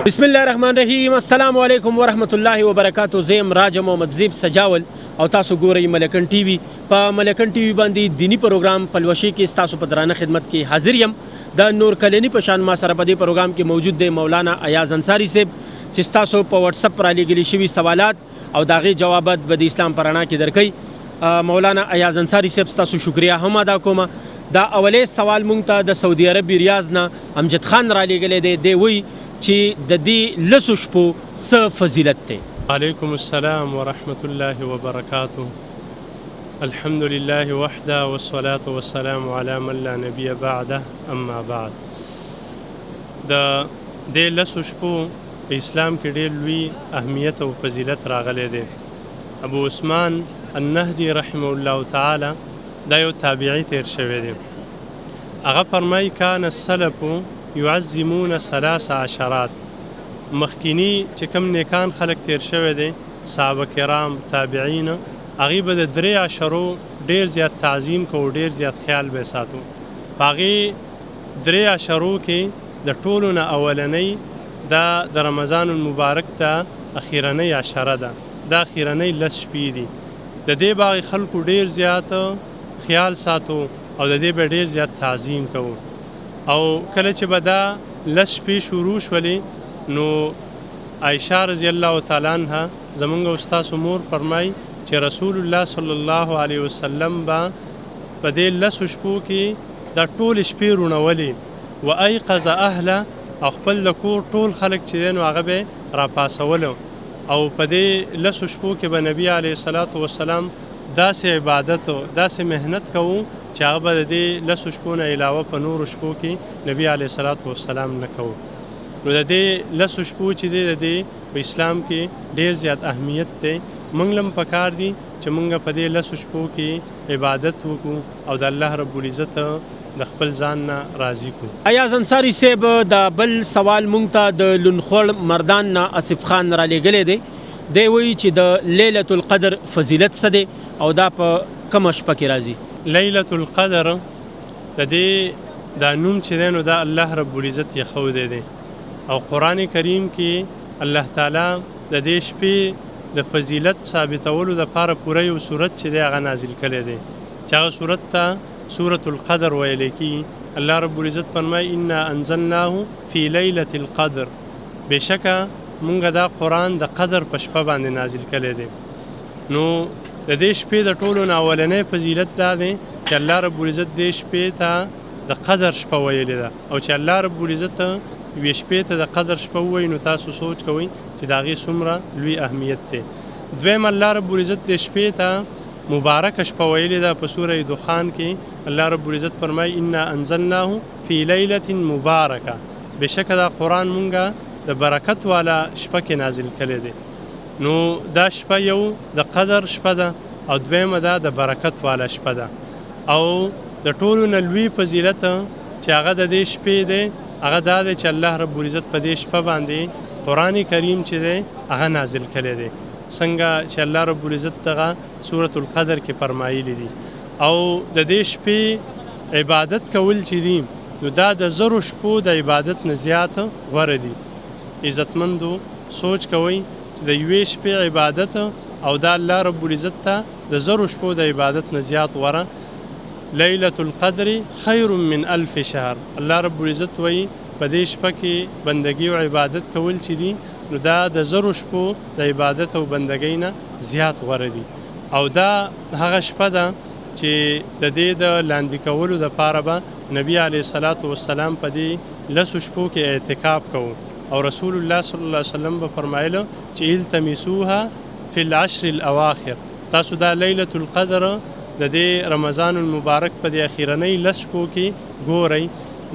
بسم الله الرحمن الرحیم. السلام علیکم ورحمت الله وبرکاتو. زه یم راجه محمد زیب سجاول او تاسو ګورئ ملکن ټي وي. په ملکن ټي وي باندې دینی پروګرام پلوشي کې تاسو په درانه خدمت کې حاضر یم. د نور کلنی په شان ما سره په دې پروګرام کې موجود دی مولانا ایاز انصاری صاحب، چې تاسو په واتس اپ را لېږلي شوي سوالات او د هغې جوابات به د اسلام په رڼا کې درکوي. مولانا ایاز انصاری صاحب، ستاسو شکریا هم ادا کوم. دا اولې سوال مونږ ته د سعودي عرب ریاض نه امجد خان را لېږلی دی. دی وایي چې د دې 10 شپو څه فضیلت دی؟ علیکم السلام ورحمة الله وبرکاته. الحمد لله وحده والصلاة والسلام على من لا نبي بعده، اما بعد. د دې 10 شپو په اسلام کې ډېر لوی اهمیت او فضیلت راغلی دی. ابو عثمان النهدي رحمه الله تعالی، دا یو تابعي تیر شوی دی، هغه فرمایي: کان السلف يعظمون ثلاث عشرات. مخکینی چې کوم نیکان خلک تیر شوی دی، صحابه کرام، تابعین، هغوی به د درې عشرو ډیر زیات تعظیم کوو، ډیر زیات خیال به ساتو. په هغې درې عشرو کې د ټولو نه اولنۍ دا د رمضان المبارک ته اخیرنۍ عشره ده. دا اخیرنۍ 10 شپې دي. د دې باغ خلکو ډیر زیات خیال ساتو او د دې به ډیر زیات تعظیم کوو. او کله چې به دا 10 شپې شروع شولې، نو عایشه رضی الله تعالی عنها، زمونږ او ستاسو مور، فرمایي چې رسول الله صلی الله علیه وسلم به په دې 10 شپو کې دا ټولې شپې روڼولې، و ایقظ اهله، او خپل د کور ټول خلک چې دی نو هغه به راپاسولو. او په دې 10 شپو کې به نبی علیه الصلاة والسلام داسې عبادت، داسې محنت کوو چې هغه به د دې 10 شپو نه علاوه په نورو شپو کې نبی علیه الصلاة والسلام نه کوو. نو د دې 10 شپو چې دی، د دې په اسلام کې ډیر زیات اهمیت دی. موږ لم پکار دي چې موږ په دې 10 شپو کې عبادت وکړو او د الله رب العزت د خپل ځان نه راضي کړو. ایاز انصاری صاحب، دا بل سوال مونږ ته د لونخوړ مردان نه آصف خان را لېږلی دی. دی وایي چې د لیلة القدر فضیلت څه دی او دا په کومه شپه کې راځي؟ لیلة القدر، د دې دا نوم چې دی نو دا الله رب العزت یې ښودی دی، او قرآن کریم کې الله تعالی د دې شپې د فضیلت ثابتولو دپاره پوره یو سورت چې دی هغه نازل کړی دی، چې هغه سورت ته سورة القدر ویل کېږي. الله رب العزت فرمایي: انا انزلناه فی لیلة القدر. بېشکه مونږ دا قرآن د قدر په شپه باندې نازل کړی دی. نو د دې شپې د ټولو نه اولنی فضیلت دا دی چې الله رب العزت دې شپې ته د قدر شپه ویلې ده، او چې الله رب العزت یوې شپې ته د قدر شپه ووایي، نو تاسو سوچ کوئ چې د هغې څومره لوی اهمیت دی. دویم، الله رب العزت دې شپې ته مبارکه شپه ویلې ده. په سوره دخان کې الله رب العزت فرمایي: انا انزلناه فی لیلة مبارکه. بېشکه دا قرآن مونږه د برکت والا شپه کې نازل کړی دی. نو دا شپه یو د قدر شپه ده او دویمه دا د برکت والا شپه ده. او د ټولو نه لوی فضیلت چې هغه د دې شپې دی، هغه دا دی چې الله رب العزت په دې شپه باندې قرآن کریم چې دی هغه نازل کړی دی، څنګه چې الله رب العزت دغه سورة القدر کې فرمایلی دي. او د دې شپې عبادت کول چې دي، نو دا د 1000 شپو د عبادت نه زیات غوره دي. عزتمندو، سوچ کوئ چې د یوې شپې عبادت او دا الله رب العزت ته د 1000 شپو د عبادت نه زیات غوره. لیلة القدر خیر من 1000 شهر. الله رب العزت وایي په دې شپه کې بندګي او عبادت کول چې دي، نو دا د 1000 شپو د عبادت او بندګۍ نه زیات غوره دي. او دا هغه شپه ده چې د دې د لاندې کولو دپاره به نبی علیه الصلاة والسلام په دې 10 شپو کې اعتکاف کوو، او رسول الله صلی الله علیه وسلم به فرمایله چې التمسوها فی العشر الاواخر. تاسو دا لیلة القدر د دې رمضان المبارک په دې اخیرنۍ 10 شپو کې ګورئ.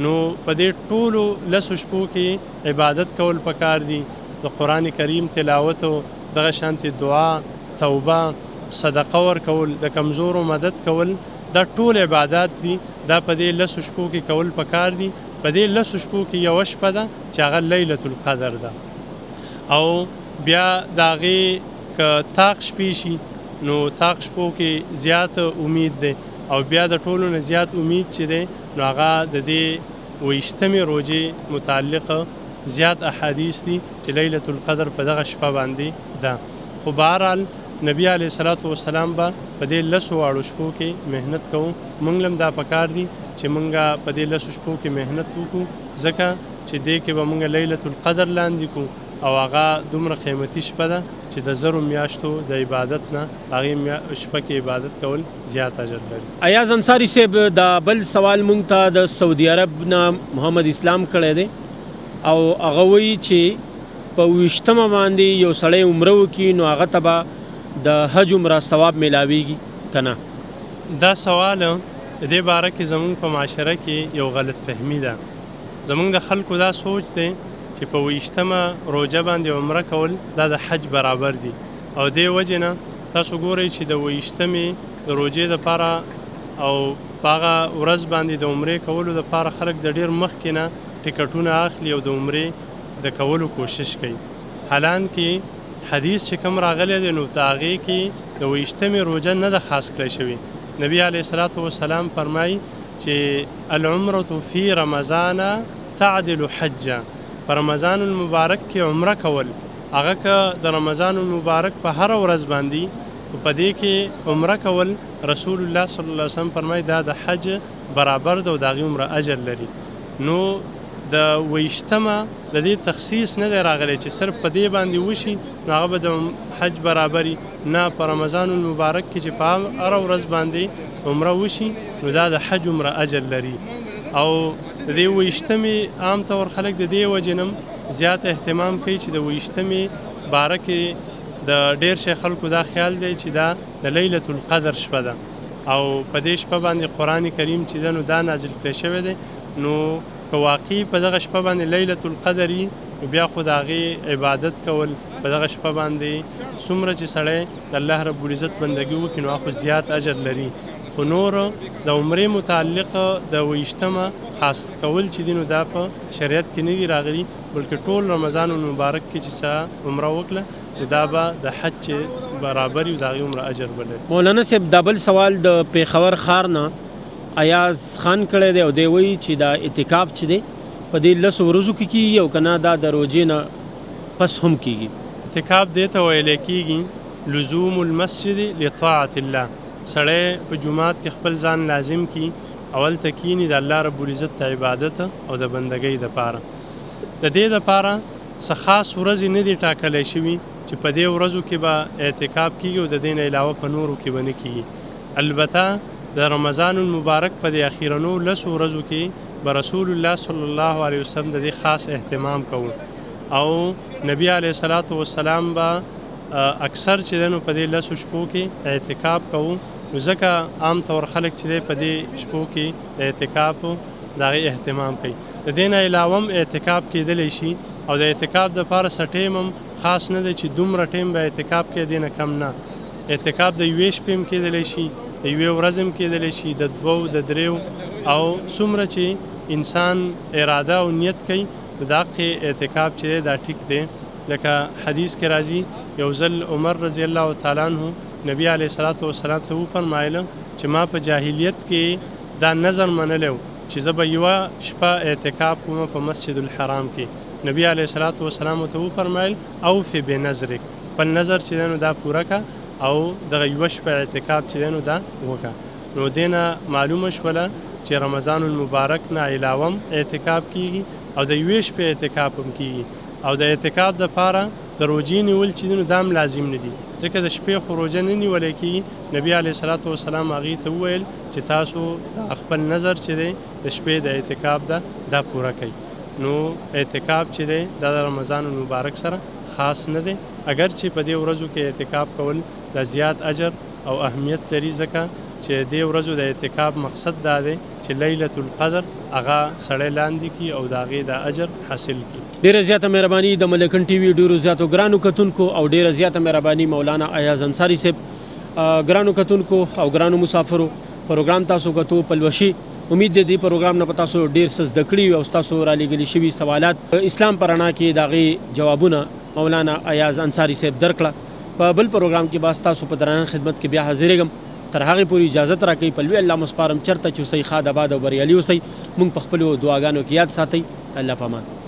نو په دې ټولو 10 شپو کې عبادت کول پکار دي، د قرآن کریم تلاوت، دغه شانتې دعا، توبه، صدقه ورکول، د کمزورو مدد کول، دا ټول عبادات دي. دا په دې 10 شپو کې کول پکار دي. په دې 10 شپو کې یوه شپه ده چې هغه لیلة القدر ده. او بیا د هغې که طاق شپې شي، نو طاق شپو کې زیات امید دی، او بیا د ټولو نه زیات امید چې دی نو هغه د دې 21مې روژې متعلق زیات احادیث دي چې لیلة القدر په دغه شپه باندې ده. خو بهرحال نبی علیه الصلاة والسلام به په دې لسو واړو شپو کې محنت کوو. مونږ لم دا پکار دي چې مونږ په دې لسو شپو کې محنت وکړو، ځکه چې دې کې به مونږ لیلة القدر لاندې کو او هغه دومره قیمتي شپه ده چې د زرو میاشتو د عبادت نه هغې شپه کې عبادت کول زیات اجر لري. ایاز انصاري صاحب، دا بل سوال مونږ ته د سعودي عرب نه محمد اسلام کړی دی او هغه وایي چې په ویشتمه باندې یو سړی عمره وکړي نو هغه ته به د حج عمره ثواب میلاویږي که نه؟ دا سوال د دې باره کې زمونږ په معاشره کې یو غلط فهمي ده. زمونږ د خلکو دا سوچ دی چې په ویشتمه روژه باندې عمره کول دا د حج برابر دي، او دې وجې نه تاسو ګورئ چې د ویشتمې د روژې دپاره او په هغه ورځ باندې د عمرې کولو دپاره خلک د ډېر مخکې نه ټکټونه اخلي او د عمرې د کولو کوشش کوي. حالانکه حدیث چې کوم راغلی دی نو په هغې کې د ویشتمې روژه نه ده خاص کړی شوې. نبی علیه الصلاة والسلام فرمایي چې العمرة فی رمضان تعدل حجه، په رمضان المبارک کې عمره کول هغه که د رمضان المبارک په هره ورځ باندې په دې کې عمره کول رسول الله صلی الله علیه وسلم فرمایي دا د حج برابر ده او د هغې عمره اجر لري. نو د ویشتمه د دې تخصیص نه دی راغلی چې صرف په دې باندې وشي نو هغه به د حج برابري نه، په رمضان المبارک کې چې په هره ورځ باندې عمره وشي نو دا د حج عمره اجر لري. او د دې ویشتمې عام طور خلک د دې وجې نه زیات اهتمام کوي چې د ویشتمې باره کې د ډېر شی خلکو دا خیال دی چې دا د لیلة القدر شپه ده او په دې شپه باندې قرآن کریم چې ده نو دا نازل کړی شوی دی. نو که واقعي په دغه شپه باندې لیلة القدر وي نو بیا خو د هغې عبادت کول په دغه شپه باندې څومره چې سړی د الله رب العزت بندګي وکړي نو هغه خو زیات اجر لري. خو نور د عمرې متعلق د ویشتمه خاص کول چې دي نو دا په شریعت کې نه دي راغلي، بلکې ټول رمضان المبارک کې چې څه عمره وکړه نو دا به د حج چې برابر وي د هغې عمره اجر به لري. مولانا صاحب، دا بل سوال د پېښور ښار نه ایاز خان کړی دی او دی وایي چې دا اعتکاف چې دی په دې لسو ورځو کې کېږي او که نه دا د روژې نه پس هم کېږي؟ اعتکاف دې ته ویلی کېږي لزوم المسجد لطاعة الله، سړی په جومات کې خپل ځان لازم کړي او هلته کښېني د الله رب العزت د عبادت او د بندګۍ دپاره. د دې دپاره څه خاص ورځې نه دي ټاکلی شوي چې په دې ورځو کې به اعتکاف کېږي او د دې نه علاوه په نورو کې به نه کېږي. البته د رمضان المبارک په دې اخیرنو لسو ورځو کې به رسول الله صلی الله علیه وسلم د دې خاص اهتمام کوو او نبی علیه الصلاة والسلام به اکثر چې دی نو په دې لسو شپو کې اعتکاف کوو. نو ځکه عام طور خلک چې دی په دې شپو کې د اعتکاف د هغې اهتمام کوي. د دې نه علاوه هم اعتکاف کېدلی شي او د اعتکاف دپاره څه ټایم هم خاص نه دی چې دومره ټایم به اعتکاف کوي، دې نه کم نه. اعتکاف د یوې شپې هم کېدلی شي، د یوې ورځې هم کېدلی شي، د دوو، د دریو، او څومره چې انسان اراده او نیت کوي نو د هغې اعتکاف چې دی دا ټیک دی. لکه حدیث کې راځي یو ځل عمر رضی الله تعالی عنہ نبی علیه الصلاة والسلام ته وفرمایل چې ما په جاهلیت کې دا نظر منلی و چې زه به یوه شپه اعتکاف کوم په مسجد الحرام کې. نبی علیه الصلاة والسلام ورته وفرمایل اوف بنظرک، خپل نظر چې دی نو دا پوره که او دغه یوه شپه اعتکاف چې دی نو دا وکړه. نو دې نه معلومه شوله چې رمضان المبارک نه علاوه هم اعتکاف کیږي او د یوې شپې اعتکاف هم کیږي. او د اعتکاف دپاره د روژې نیول چې دي نو دا هم لازم نه دي، ځکه د شپې خو روژه نه نیولی کیږي. نبی علیه الصلاة والسلام هغې ته وویل چې تاسو دا خپل نظر چې دی د شپې د اعتکاف ده دا پوره کړئ. نو اعتکاف چې دی دا د رمضان المبارک سره خاص نه دی، اګر چې په دې ورځو کې اعتکاف کول دا زیات اجر او اهمیت لري، ځکه چې دې ورځو د اعتکاف مقصد دا دی چې لیلة القدر هغه سړی لاندې کړي او د هغې دا اجر حاصل کړي. ډیره زیاته مهرباني د ملکن ټي وي ډیرو زیاتو ګرانو کتونکو او ډیره زیاته مهرباني مولانا ایاز انصاري صاحب. ګرانو کتونکو او ګرانو مسافرو، پروګرام تاسو کتو پلوشي، امید دی دې پروګرام نه په تاسو ډیر څه زده کړي او تاسو را لېږلي شوي سوالات اسلام په رڼا کې د هغې جوابونه مولانا ایاز انصاري صاحب درکړه. په بل پروګرام کې به ستاسو په درانه خدمت کې بیا حاضرېږم. تر هغې پورې اجازت راکړئ. په لوی الله مو سپارم. چرته چې اوسئ ښاد آباد او بریالي اوسئ. موږ په خپلو دعاګانو کې یاد ساتئ. د الله په امان.